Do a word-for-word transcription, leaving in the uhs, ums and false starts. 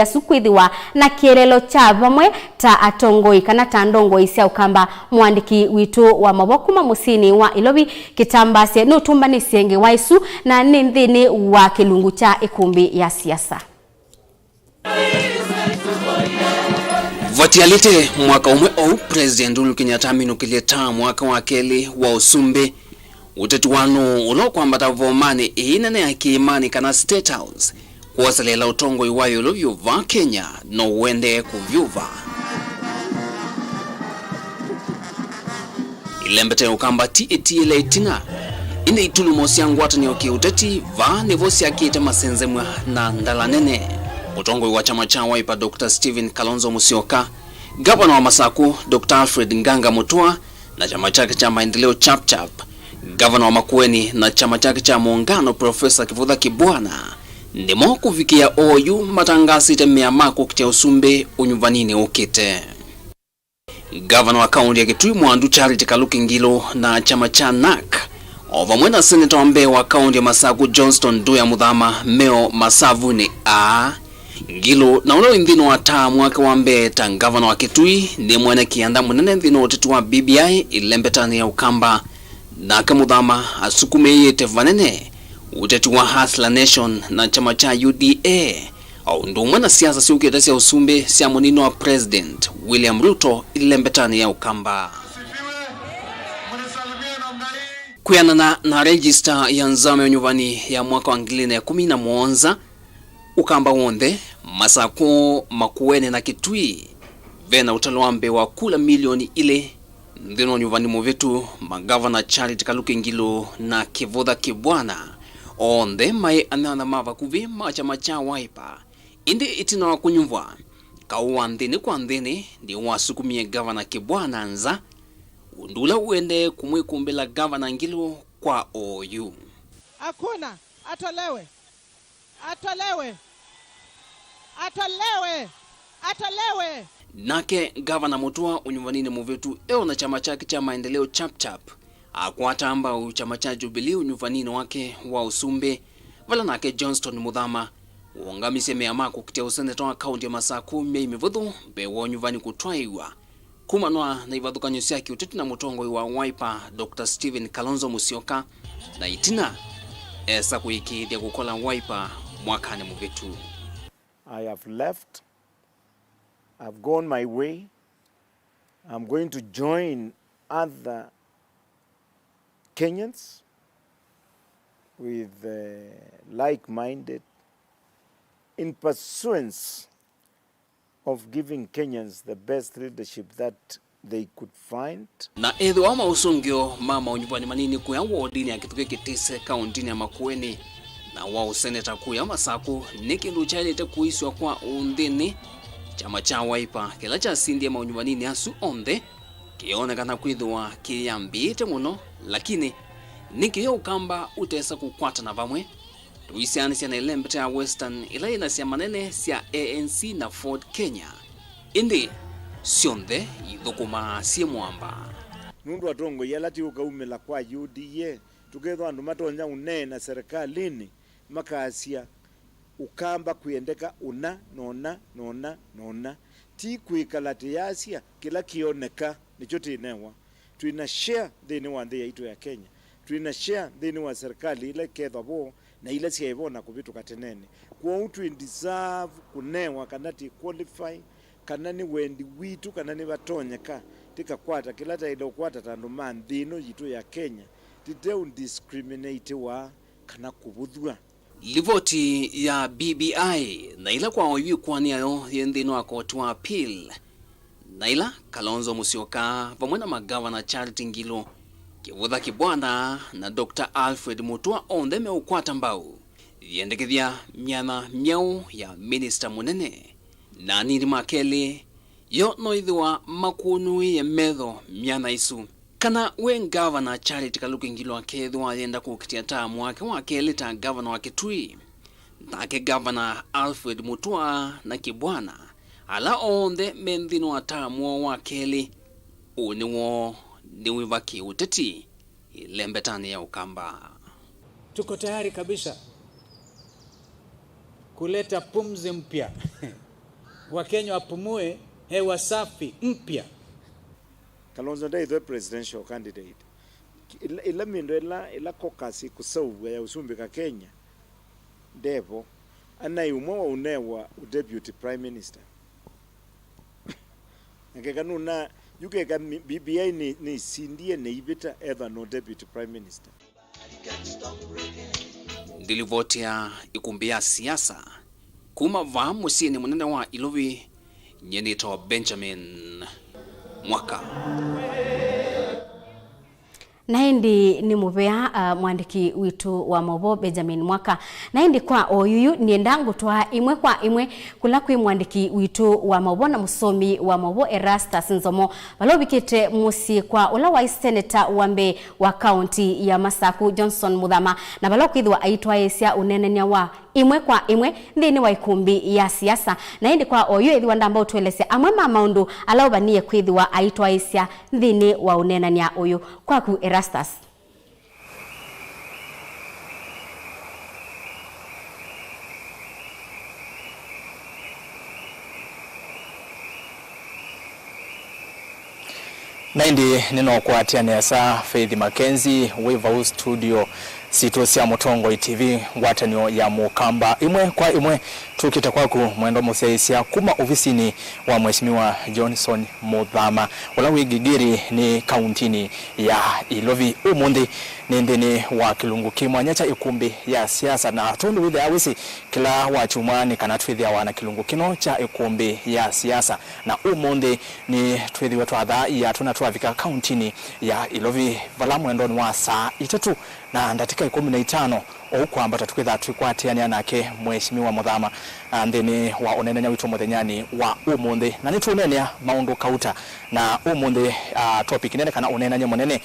asu kwĩthĩwa na kĩeleelo kya vamwe ta atongoi kana ta ndongoi sya Ũkamba. Mũandĩki witũ wa maũvoo kuma mũsyĩnĩ wa Ilovi, Kĩtambasye, nũtũmbanĩsye ngewa ĩsu na nĩ nthĩnĩ wa kĩlungu kya ĩkũmbĩ ya siasa. Vatialĩte mwaka ũmwe oou, President Uhuru Kenyatta aminũkĩlye ta mwaka wa kelĩ wa ũsumbĩ. Ũteti wa nũũ ũla ũkwambata vomanĩ ĩĩ nene ya kĩĩmanĩ kana State House, kwoseleela ũtongoi wa ĩũlũ vyũ va Kenya no ũendee kũvyũva. Ĩlembeta ya Ũkamba ti ĩtiĩle ĩtina, ĩndĩ itulumo sya ngwatanĩo kĩũteti vaa nĩvo syakĩte masengemw'a na ndala nene. Mũtongoi wa kyama kya Wiper, Doctor Stephen Kalonzo Musyoka, ngavana wa Masaku, Doctor Alfred Nganga Mutua, na kyama kyake kya Maendeleo Chap Chap, ngavana wa Makueni na kyama kyake kya Muungano, Professor Kivutha Kibwana, nĩmo kũvikĩa oyu matangasĩte mea ma kũkitĩa ũsumbĩ ũnyuvaninĩ ũkĩte. Ngavana wa kaunti ya Kitui Mwandu Charity Kaluki Ngilu na kyama kya NARC, o vamwe na seneta wa mbee wa kaunti ya Masaku Johnston Nduya Muthama, meo masavunĩ aa. Ngilu, na ũla wĩ nthĩnĩ wa taa mwake wa mbee ta ngavana wa Kitui, nĩ mwene kĩanda mũnene nthĩnĩ wa ũteti wa B B I ĩlembetanĩ ya Ũkamba. Nake Muthama asukumĩĩte vanene ũteti wa Hustler Nation na kyama kya U D A, o ũndũ ũmwe na siasa syũkĩte sya ũsumbĩ sya mũnini wa President William Ruto ĩlembetanĩ ya Ũkamba. Kwĩanana na rejista ya nzama ya ũnyuvani ya mwaka wa ngili ilĩ na ĩkũmi na mũonza, Ũkamba w'onthe, Masaku, Makueni na Kitui, ve na ũtalo wa mbee wa kula milioni ilĩ. Nthĩnĩ wa ũnyuvani mũvĩtu, mangavana Charity Kaluki Ngilu na Kivutha Kibwana, onthe maĩ anyanya ma vakuvĩ ma kyama kya Wiper. Ĩndĩ ĩtina wa kũnyuvwa, kaũ wa nthĩnĩ kwa nthĩnĩ nĩwasukumie ngavana Kibwana nza, ũndũ ũla ũendee kũmwĩkũmbĩla ngavana Ngilu kwa oyu. Hakuna, atolewe. Atolewe! Atolewe! Atolewe! Nake ngavana Mutua ũnyuvaninĩ mũvĩtu e o na kyama kyake kya Maendeleo Chap Chap akwata mbau kyama kya Jubilee ũnyuvaninĩ wake wa ũsumbĩ, vala nake Johnston Muthama wũngamisye mea ma kũkitĩa ũseneta wa kaunti ya Masaku myei mĩvũthũ mbee wa ũnyuvani kũtwaĩwa kumanwa na ivathũkany'o sya kĩũteti na mũtongoi wa Wiper, Doctor Stephen Kalonzo Musyoka, na ĩtina esa kũĩkĩĩthya kũkola Wiper mwakanĩ mũvĩtu. I have left. I've gone my way. I'm going to join other Kenyans with, uh, like-minded in pursuance of giving Kenyans the best leadership that they could find. Na ethĩwa maũsũngĩo ma maũnyuvani manini kũya wodinĩ ya Kĩthukĩ Kĩtĩse kaũntĩnĩ ya Makueni na wa ũseneta kũya Masaku nĩ kĩndũ kyaĩlĩte kũiswa kwa ũnthĩnĩ, kyama kya Wiper kĩla kyasindie maũnyuvaninĩ asu onthe kĩyonekana kwĩthĩwa kĩyambĩĩte mũno, lakini nĩkĩ yo Ũkamba ũtesa kũkwatana vamwe? Tũisyaanĩsya na ĩlembeta ya Western, ĩla yĩ na syama nene sya A N C na Ford Kenya, ĩndĩ syonthe ithũkũmaa syĩ mũamba. Nũndũ atongoi ala ti ũkaumĩla kwa U D A, tũkethwa andũ matonya ũneena serikalĩnĩ, makasya, Ũkamba kwĩendeka ũna, na ũna, na ũna, na ũna. Ti kwĩkala tĩyasya kĩla kĩoneka nĩkyo tĩnewa. Twĩ na share nthĩnĩ wa nthĩ yaitũ ya Kenya. Twĩ na share nthĩnĩ wa serikali ila ikethwa vo na ila syaĩ vo na kũvĩtũka tenenĩ. Kwoou twĩ deserve kũnewa kana twĩ qualify, kana nĩ wendi witũ, kana nĩvatonyeka tĩkakwata kĩla twaĩle ũkwata ta andũ ma nthĩ ĩno yitũ ya Kenya, tũte ũdiscriminatiwa kana kũvũthw'a. Livoti ya B B I na ĩla kwa oyu ĩkoani yayo yĩ nthĩnĩ wa koti wa appeal, na ĩla Kalonzo Musyoka vamwe na magavana Charity Ngilu, Kivutha Kibwana na Doctor Alfred Mutua onthe meũkwata mbau yĩendekethya myanya myaũ ya minista mũnene na anini ma kelĩ, yo no ĩthĩwa makũnũĩe metho myanya ĩsu. Kana we ngavana Charity Kaluki Ngilu akeethĩwa ayenda kũkitĩa taamu wake wa kelĩ ta ngavana wa Kitui, nake ngavana Alfred Mutua na Kibwana, ala onthe me nthĩnĩ wa taamu woo wa kelĩ, ũnĩ woo nĩ wĩva kĩũteti ĩlembetanĩ ya Ũkamba? Tuko tayari kabisa kuleta pumzi mpya Wakenya wapumue hewa safi mpya. Kalonzo ndaithwe presidential candidate. Ila, ila mindo ila, ila caucus ikusauvwa ya usumbika Kenya, ndevo. Anai umwe wa unewa u deputy prime minister. Na keka nuna, yu keka mi-, B B I ni, ni isindie ni ivita etha no deputy prime minister. Ndilivoti ya ikumbi ya siasa kuma vaa mũsyĩnĩ mũnene wa Ilovi, nyie nĩtawa Benjamin Mwaka. Na ĩndĩ nĩ mũvea, ah, mwandĩki witũ wa maũvoo Benjamin Mwaka. Na ĩndĩ kwa oyuyu nĩenda ngũtwaa ĩmwe kwa ĩmwe kũla kwĩ mwandĩki witũ wa maũvoo na mũsomi wa maũvoo Erastus Nzomo, vala ũvikĩte mũsyĩ kwa ũla waĩ seneta wa mbee wa kaunti ya Masaku, Johnson Muthama, na vala ũkwĩthĩwa aitwaĩĩsya ũneenany'a wa ĩmwe kwa ĩmwe nthĩnĩ wa ĩkũmbĩ ya siasa. Na ĩndĩ kwa oyu ethĩwa ndamba ũtũelesya amwe ma maũndũ ala ũvanie kwĩthĩwa aitwaĩĩsya nthĩnĩ wa ũneenany'a ũyũ. Kwaku, Erastus. Na ĩndĩ nĩnokũatĩa nesa Faith Mackenzie wĩ vau studio sitũ sya Mũtongoi T V, ngwatanĩo ya Mũkamba. Ĩmwe kwa ĩmwe tũkĩte kwaku, mwendwa mũsyaĩĩsya, kuma ovisinĩ wa Mheshimiwa Johnson Muthama, ũla wĩ Gĩgĩrĩ nĩ kauntinĩ ya Ilovi. Ũmũnthĩ nĩ nthĩnĩ wa kĩlungu kĩ mwanya kya ĩkũmbĩ ya siasa, na tondũ wĩthĩaa wĩsĩ, kĩla wakyumwa nĩ kana twĩthĩawa na kĩlungu kĩno kya ĩkũmbĩ ya siasa, na ũmũnthĩ nĩ twĩthĩwe twathaa iatũ na twavika kauntinĩ ya Ilovi, vala mwendonĩ wa saa itatũ na ndatĩka ĩkũmi na itano, ou kwambata tũkwĩthaa twĩkwatĩanĩa nake Mheshimiwa Muthama, ah, nthĩnĩ wa ũneenany'a witũ mũthenyanĩ wa ũmũnthĩ. Na nĩtũũneenea maũndũ kauta, na ũmũnthĩ, ah, topic nene kana ũneenany'a mũnene